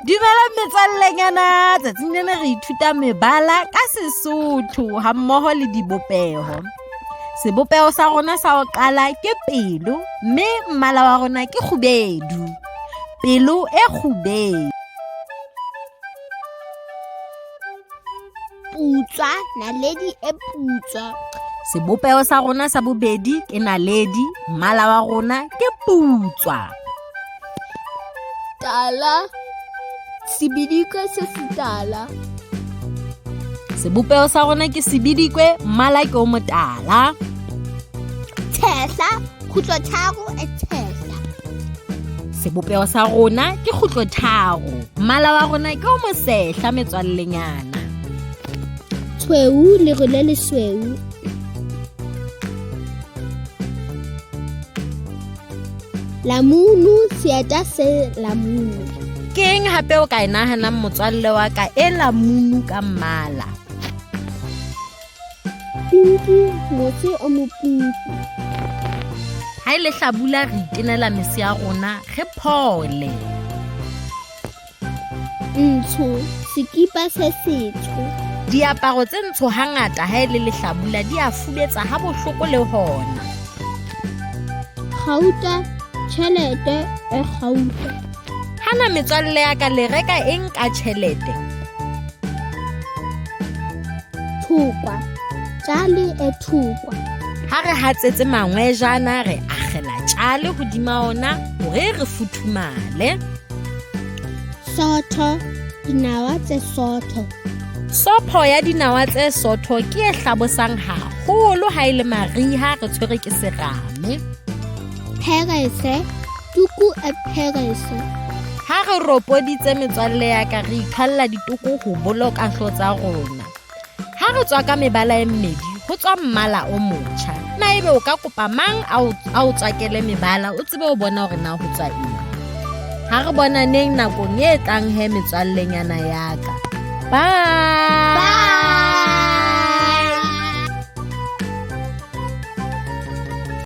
Dumelang metswallenyana, tsatsing lena re ithuta mebala ka Sesotho ha mmoho le dibopeho. Sebopeho sa rona sa ho qala ke pelo mme mmala wa rona ke kgubedu. Pelo e kgubedu. Putswa, naledi e putswa. Sebopeho sa rona sa bobedi ke naledi, mmala wa rona ke putswa. Tala, sebidikwe se setala. Sebopeho sa rona ke sebidikwe, mmala ke o motala. Tshehla, kgutlotharo e tshehla. Sebopeho sa rona ke kgutlotharo, mmala wa rona ke o mosehla metswallenyana. Tshweu, lero le lesweu. Lamunu, seeta se lamunu. Ke eng hape o ka e nahanang motswalle wa ka e lamunu ka mmala? Pinki, mose o mopinki. Ha e le hlabula re itenela mese ya rona re phole. Ntsho, sekipa se setsho. Diaparo tse ntsho hangata ha e le lehlabula di a fubetsa ha bohloko le hona. Kgauta, tjhelete e kgauta. Hana metswalle ya ka le reka eng ka tjhelete? Thokwa, tjale e thokwa. Ha re hatsetse mangwejana re akgela tjale hodima ona hore re futhumale. Sotho, dinawa tse sotho. Sopho ya dinawa tse sotho ke e hlabosang haholo ha e le mariha re tshwere ke serame. Pherese, tuku e pherese. Ha re ropoditse metswalle ya ka re ithwalla ditoko ho boloka hlo tsa rona. Ha re tswa ka mebala e mmedi ho tswa mmala o motjha. Na ebe o ka kopa mang a o tswakele mebala o tsebe ho bona hore na ho tswa eng. Ha re bonaneng nakong e tlang he metswallenyana ya ka. Bye.